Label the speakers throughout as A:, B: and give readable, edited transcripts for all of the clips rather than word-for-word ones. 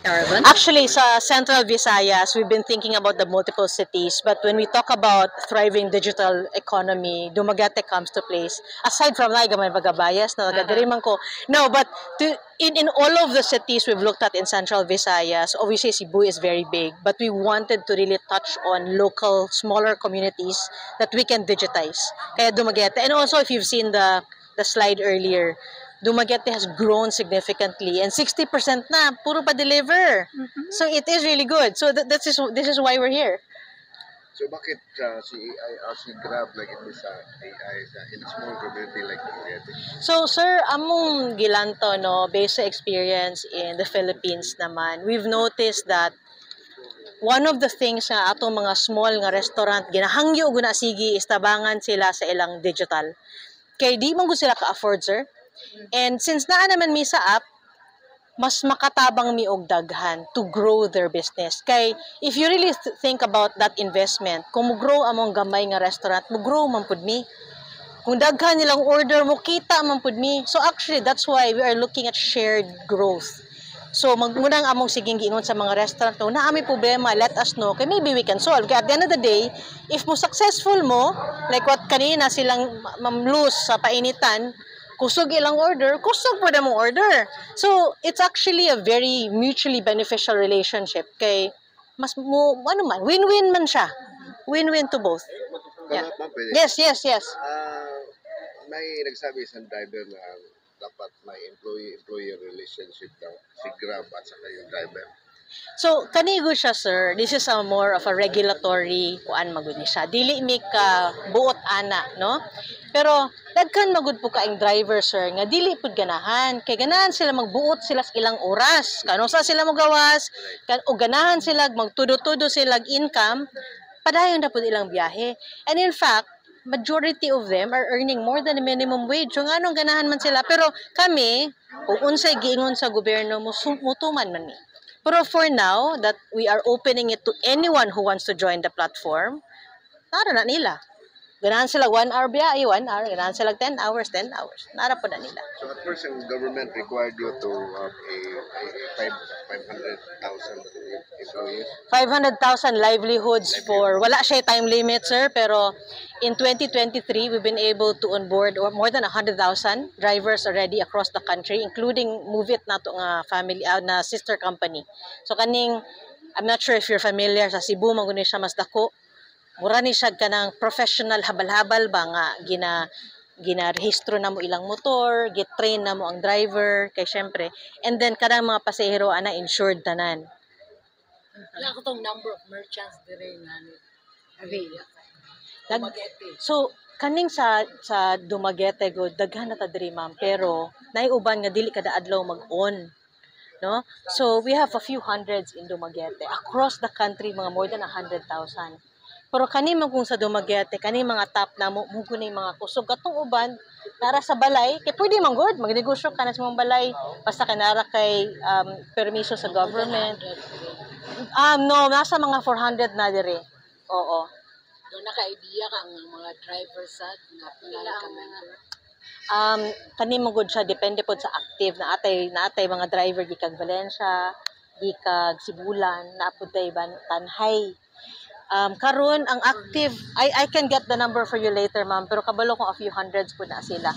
A: Caravan?
B: Actually, sa Central Visayas, we've been thinking about the multiple cities. But when we talk about thriving digital economy, Dumaguete comes to place. Aside from na, gamay bagabayas, na nagadiri man ko. No, but in all of the cities we've looked at in Central Visayas, obviously Cebu is very big, but we wanted to really touch on local, smaller communities that we can digitize. Kaya Dumaguete. And also, if you've seen the slide earlier, Dumaguete has grown significantly and 60% na puro pa deliver. So it is really good. So this is why we're here.
C: So bakit si AI, si Grab like sa AI sa in a small community like Dumaguete?
B: So sir, among gilantaw, no, based sa experience in the Philippines naman, we've noticed that one of the things nga atong mga small nga restaurant ginahangyo guna sige is tabangan sila sa ilang digital. Kay di man gud sila ka-afford, sir. And since naa naman mi sa app, mas makatabang mi og daghan to grow their business. Kay if you really think about that investment, kung mo-grow among gamay nga restaurant, mo-grow man pud mi. Kung daghan nilang order, mo kita man pud mi. So actually, that's why we are looking at shared growth. So magmunang among siging giingon sa mga restaurant, no, naa mi problema, let us know. Kay maybe we can solve. Kay at the end of the day, if mo successful mo, like what kanina silang Ma'am Luz sa painitan, kusog ilang order, kusog po na mong order. So, it's actually a very mutually beneficial relationship. Kay, mas mo, ano man, win-win man siya. Win-win to both. Yeah.
C: Follow up, ma'am, pwede?
B: Yes.
C: May nagsabi isang driver na dapat may employee-employer relationship daw si Grab at saka yung driver.
B: So, kanigo siya, sir. This is a more of a regulatory kuan magud ni siya. Dili mi ka buot ana, no? Pero daghan magud po kaing driver, sir, nga dili pud ganahan. Kay ganahan sila magbuot sila sa ilang oras. Kano sa sila mogawas, kan o ganahan sila magtudo-tudo sila income, padayon na pud ilang biyahe. And in fact, majority of them are earning more than the minimum wage. So nganong ganahan man sila? Pero kami, kung unsay giingon sa gobyerno, mutuman man mi. Pero for now, that we are opening it to anyone who wants to join the platform, nara na nila. Ganahan sila 1 hour biyahe, 1 hour. Ganahan sila 10 hours, 10 hours. Nara po na nila.
C: So at first, ang government required you to have a 500,000 employees.
B: 500,000 livelihoods for, wala siya time limit, sir, pero in 2023, we've been able to onboard or more than 100,000 drivers already across the country, including Move It nato nga family, na sister company. So kaning, I'm not sure if you're familiar, sa Cebu, man gud ni siya mas dako. Mura ni siya kanang professional habal-habal ba nga gina-rehistro na mo ilang motor, gi-train na mo ang driver, kay syempre. And then kanang mga pasahero ana insured tanan.
A: Wala ko tong number of merchants dire nga ni area. Dumaguete.
B: So kaning sa Dumaguete gud daghan na ta diri, ma'am, pero naay uban nga dili kada adlaw mag-on, no? So we have a few hundreds in Dumaguete. Across the country, mga more than 100,000. Pero kani man kung sa Dumaguete, kani mga top na mo mo yung mga kusog katong uban nara sa balay kay pwede man gud magnegosyo ka na sa mong balay basta kay nara kay permiso sa government. No, nasa mga 400 na diri. Oo.
A: Doon naka-idea ka ang mga driver sa nga pila ka member?
B: Kani mo gud siya depende pod sa active na atay na atay mga driver gikag Valencia, gikag Sibulan, naa pud tay ban Tanjay. Karon ang active, I can get the number for you later, ma'am, pero kabalo kung a few hundreds po na sila.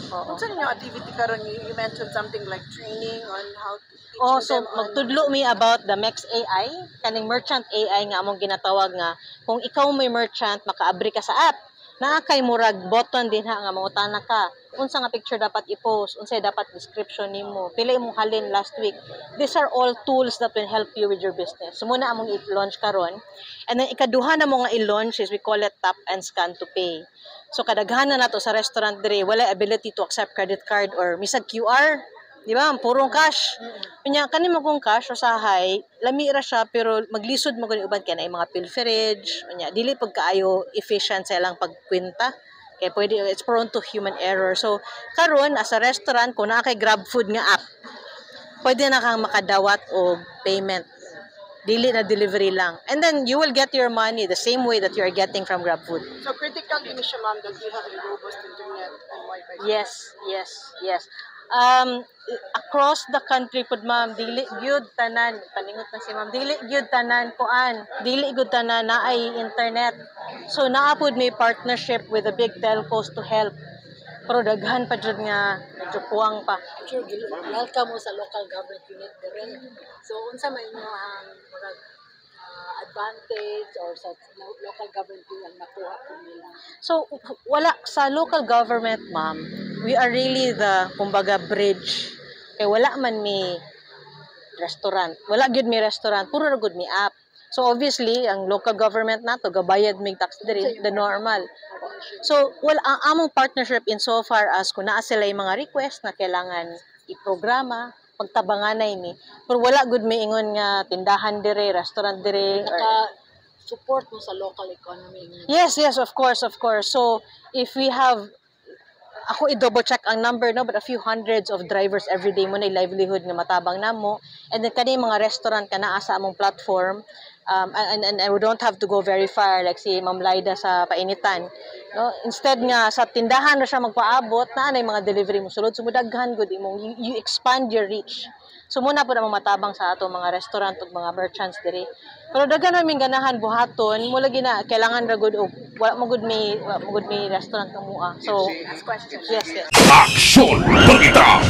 B: Oo.
D: Unsa ninyo activity karon? You mentioned something like training on how to teach
B: Oh, so
D: them on
B: magtudlo mi about the Mex AI, kaning merchant AI nga among ginatawag nga kung ikaw may merchant, makaabri ka sa app. Naa kay murag button din ha nga mangutana ka. Unsa nga picture dapat i-post, unsay dapat description nimo, pila imong halin last week. These are all tools that will help you with your business. So muna among i-launch karon. And then ikaduha na mo nga i-launch is we call it tap and scan to pay. So kadaghanan na nato sa restaurant dire wala ability to accept credit card or misag QR. Di ba? Purong cash. Unya kani mo kung cash usahay, lami ra siya pero maglisod mo gani uban kay naay mga pilferage, unya dili pag kaayo efficient sa ilang pagkwenta. Kay pwede it's prone to human error. So karon as a restaurant, kung naa kay Grab Food nga app, pwede na kang makadawat og payment. Dili na delivery lang. And then you will get your money the same way that you are getting from Grab Food.
D: So critical din siya, ma'am, that you have a robust internet and Wi-Fi.
B: Yes. Across the country pud, ma'am, dili gyud tanan, paningot na si ma'am, dili gyud tanan kuan, dili gyud tanan naay internet. So naa pud may partnership with the big telcos to help. Pero daghan pa jud nga medyo kuwang pa.
A: I'm sure welcome mo sa local government unit dire. So unsa may inyo ang murag advantage or sa local government unit ang nakuha po nila?
B: So, wala sa local government, ma'am, we are really the, kumbaga, bridge. Kay wala man may restaurant. Wala gyud may restaurant, puro ra gud may app. So obviously, ang local government nato gabayad mig tax diri, the normal. So, wala ang among partnership in so far as kung naa sila yung mga request na kailangan iprograma, pagtabanganay mi. Pero wala gud may ingon nga tindahan dire, restaurant dire, or
A: Naka support mo sa local economy nga.
B: Yes, of course, of course. So, if we have, ako i-double check ang number, no, but a few hundreds of drivers every day mo na livelihood nga matabang namo. And then kani mga restaurant ka naa sa among platform, and we don't have to go very far like si Ma'am Laida sa Painitan. No? Instead nga sa tindahan na siya magpaabot, naa na mga delivery mo sulod, so mudaghan gud imong you expand your reach. So muna po na matabang sa ato mga restaurant ug mga merchants diri. Pero daghan namin ganahan buhaton, mo lagi na kailangan ra gud og wala mo gud may restaurant nga mua. So
D: Last question.
B: Yes.
E: Aksyon Balita!